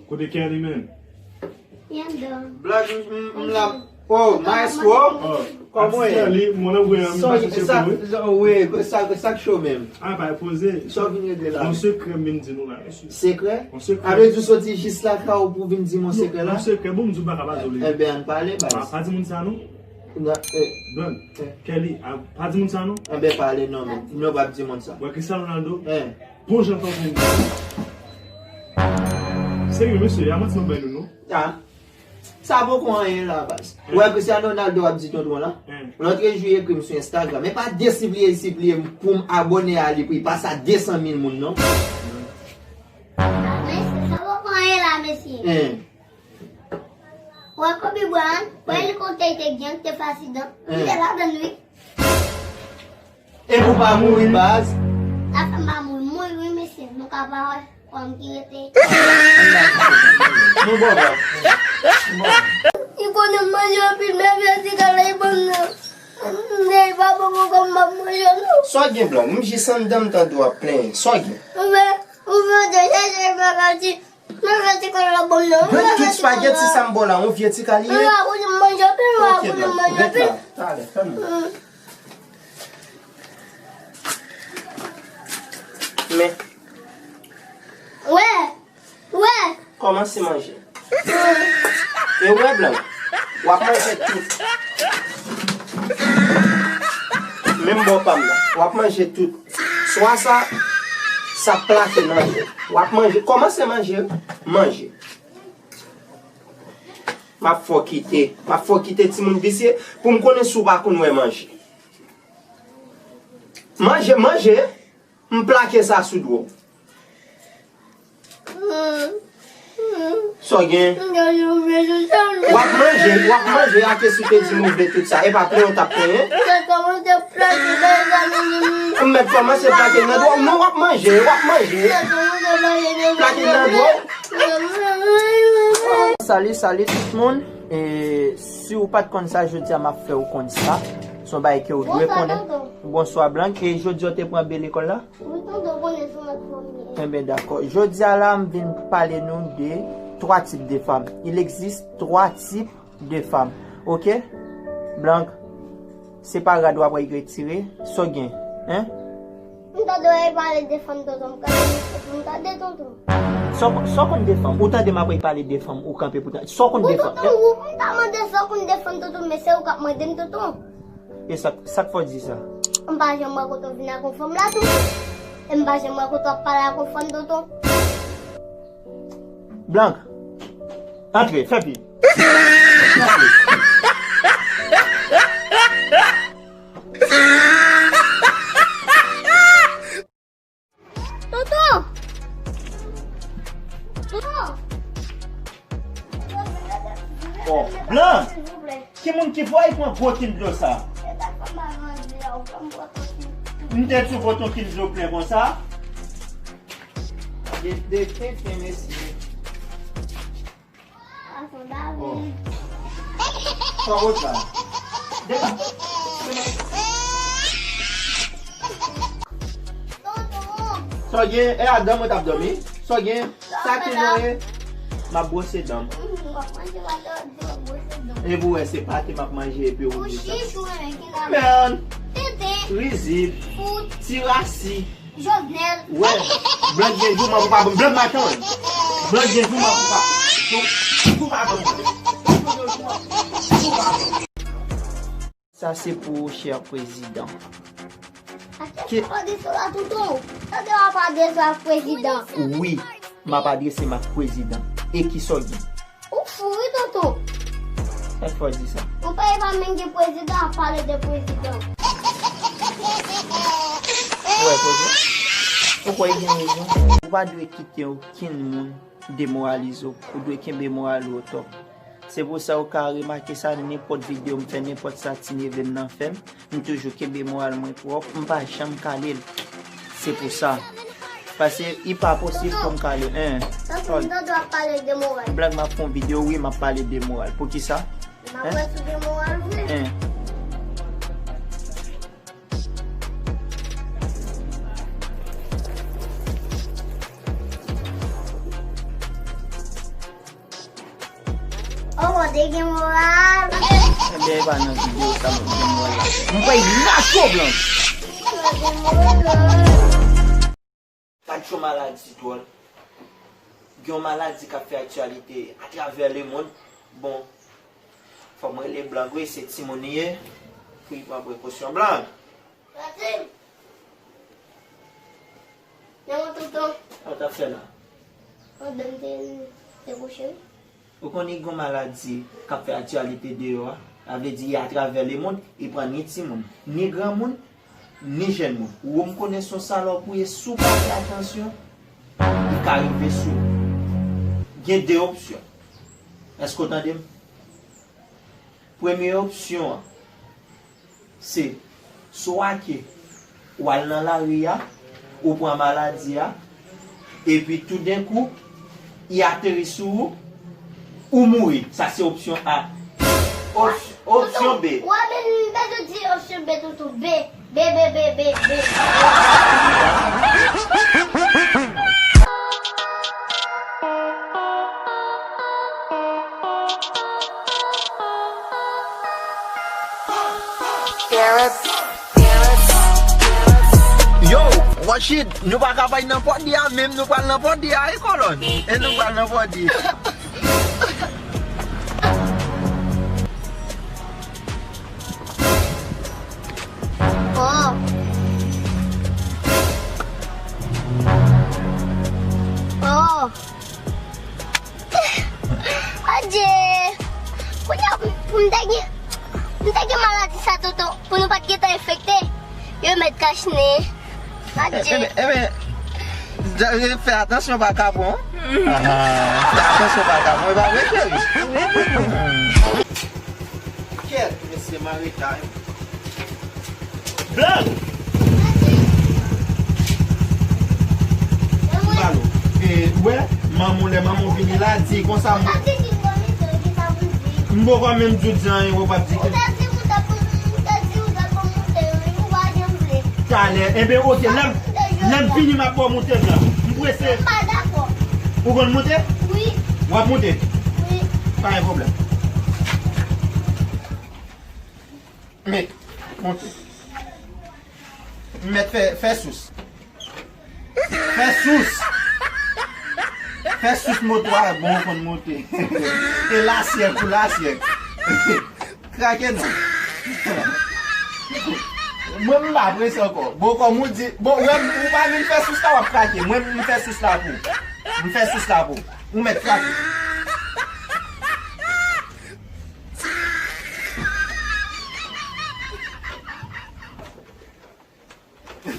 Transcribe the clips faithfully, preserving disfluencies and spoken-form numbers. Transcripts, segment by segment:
Kote Kelly menm? Li anndan. Blag, m, m, m la. Oh, maestro. Oh, kòman w ye? Atis Kelly, mwen anvoye an, m pa chèche pou mwen. Wi, sa, sa k cho menm? Ah, pa poze. Sa w vin regle la? Yon sekrè m vin di nou la, mesye. Sekrè? Yon sekrè. A vle di w soti jis lakay ou pou w vin di m yon sekrè la? Yon sekrè, bon, m di w m pa ka pa di w li. Enben, ann pale, baz. Pa, pa di moun sa non. Blan, Kelly, pa di moun sa non. Enben, pale non, men. Non, pa di moun sa. Wè Cristiano Ronaldo? Bon jan tankou moun. Serye, mesye, a manti m ap bay nou non. Ah. Sa poko anyen la, baz. Ou wè Cristiano Ronaldo ap di tonton la? Lòt jou li ekri m sou Instagram. E pa de sipliye, sipliye m pou m abòne a li pou li pase a de san mil moun non. Mesye, sa poko anyen la, mesye. Ou wè Kobe Bryant, ou wè helikoptè li te gen, te fè aksidan. Li te ladann wi. E pou pa mouri, baz? Sa fè m pa mouri. Mouri wi, mesye. Nou ka pa wè kòm ki rete. Nou bon, baz. Li konnen m manje anpil, men vye ti kal la, li ban m nan. Men li pa bon pou kòm m ap manje, non. Sa w gen, Blan? M jis anndan m tande w ap plenyen. Sa w gen? Ou vle, ou vle de chèche bagay ti. Mwen vle ti kòl la ban m nan. Mwen vle ti kòl la. Tout spaghetti sa m ba w la, yon vye ti kal li ye. Mwen pa konnen manje anpil, mwen pa konnen manje anpil. Talè, fè m. Men. Wè, wè. Kòmanse manje. E wè, Blan, w ap manje tout. Menm bò pa m nan, w ap manje tout. Swa sa, sa plake nan je w. W ap manje. Kòmanse manje, manje. M ap fè w kite. M ap fè w kite timoun visye pou m konnen si w pa konn wè manje. Manje, manje. M plake sa sou do w. Sa w gen? W ap manje, w ap manje, ake si w te di m ou vle tout sa. E pa plenyen w t ap plenyen? M mèt kòmanse plake nan do w. Non, w ap manje, w ap manje. Plake nan do w. Salut, salut tout moun. E si w pa t konn sa, jodi a m ap fè w konn sa. Se yon bagay ke w dwe konnen. Bonswa, Blan. E jodi a w te pran B lekòl la? Wi, tonton, konnen se mwen k fòme. Enben, dakò. Jodi a la, m vin pale nou de twa tip de fanm. Il existe trois types de femmes. Oke? Blan, se pa rad w ap retire. Sa w gen? Hein? M tande w ap pale de fanm, tonton. M tande, tonton. Sa w, sa w konn de fanm? Ou tande m ap pale de fanm, ou kanpe pou tande. Sa w konn de fanm? Tonton, ou, m ta mande sa w konn de fanm, tonton, men se ou k ap mande m, tonton. E sa, sa k fè w di sa? M pa janm wè kote w vin ak yon fanm la tou. E m pa janm wè kote w ap pale ak yon fanm, tonton. Blan, antre, fè pi. Antre. Tonton! Tonton! Oh, Blan! Ki moun ki voye pran gwo kin dlo sa? M te di w pote yon kin dlo plen konsa? De, de tenten, mesye. Oh. Sa w la? Devan. Sa w gen? E a dan mwen t ap dòmi. Sa w gen? Sa ki nan ye? M ap bwose dan m. E pou wè se pate m ap manje epi ou di sa. Man! Rizib. Ti rasi. Jovenel. Wè, Blan gen jouman pou pa bon. Blan maten. Blan gen jouman pou pa, pou, pou pa bon. Blan gen jouman pou pa bon. Sa se pou ou, chè prezidan. Ke- Wi, m ap adrese m ak prezidan. E ki sa w gen? Ou fou wi, tonton. Sa k fè w di sa? Ou pa, e pa menm gen prezidan ap pale de prezidan. Ou wè koze? Ou kwè gen rezon? Ou pa dwe kite okenn moun demoralize w. Ou dwe kenbe moral ou o top. Se pou sa ou ka remake sa, nenpòt videyo m fè, nenpòt sa ti neve m nan fè m, m toujou kenbe moral mwen pwòp, m pa janm kale l. Se pou sa. Paske li pa posib pou m kale l. Hein. Tankou m tande w ap pale de moral. Blan, m ap fè yon videyo, wi, m ap pale de moral. Poukisa? M ap wè sou de moral vre. Hein. Te gen moral. Ebyen, e pa nan videyo sa nou gen moral la. M kwè y rache w blan. Te gen moral. Gad yon maladi dwòl. Gen yon maladi k ap fè aktyalite atravè lemonn. Bon, fò m rele Blang, wi, se timoun li ye. Pou li pran prekosyon, Blang. Papi m. Nan mwen tonton. Sa w t ap fè la? Pandan m te, te kouche, wi. Ou konnen gen yon maladi k ap fè aktyalite deyò a. Sa vle di, e atravè lemonn, e pran ni timoun, ni granmoun, ni jèn moun. Ou wè, m konnen se yon salòp ou ye, si w pa fè atansyon, li ka rive sou ou. Gen de opsyon. Èske w tande m? Premye opsyon an, se swa ke w al nan lari a, ou pran maladi a, epi toudenkou, li ateri sou ou, ou mouri. Sa se opsyon A. Op-, opsyon B. Wè, men m bezwen di opsyon B, tonton. B. B, B, B, B, B. Yo, Rashid, nou pa ka bay nan pòdi a, menm nou pral nan pòdi a, e kolòn. E nou pral nan pòdi. Oh. Oh. Adje. Kounye a pou, pou m ta gen, m ta gen maladi sa tonton, pou nou pa t gentan enfekte. Yo mèt kach nen. Adje. Ebyen, ebyen, fè atansyon pa kapon. Fè atansyon pa kapon, e pa vre, cheri? Kèt, mesye, m an reta, wi. Blan! Balo. E, ou wè, manman w, lè manman w vini la, di konsa, m, m poko menm di w di anyen, ou p ap di ki. Talè. Enben, oke, lè m, lè m vini, m ap ba w moute, Blan. M prese. M pa dakò. Ou konn moute? Wi. W ap moute? Wi. Pa gen pwoblèm. Men, monte. M mèt fè, fè sous. Fè sous. Fè sous moto a bon konn monte. E lasyèk ou lasyèk. Krake non. Mwen m pa prese ankò. Bon, kòm ou di, bon, ou, ou pa vin fè sous la, w ap krake. Mwen, m fè sous la pou ou. M fè sous la pou ou. Ou mèt krake.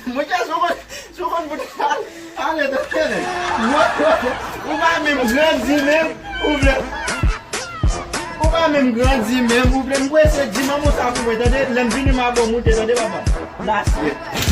Mwen ka sou konn, sou konn pou ale, ale, tande. Ou pa menm grandi menm, ou vle. Ou pa menm grandi menm, ou vle. M prese, di manman w sa pou mwen, tande. Lè m vini, m a ba w moute, tande, papa. Lasyèk.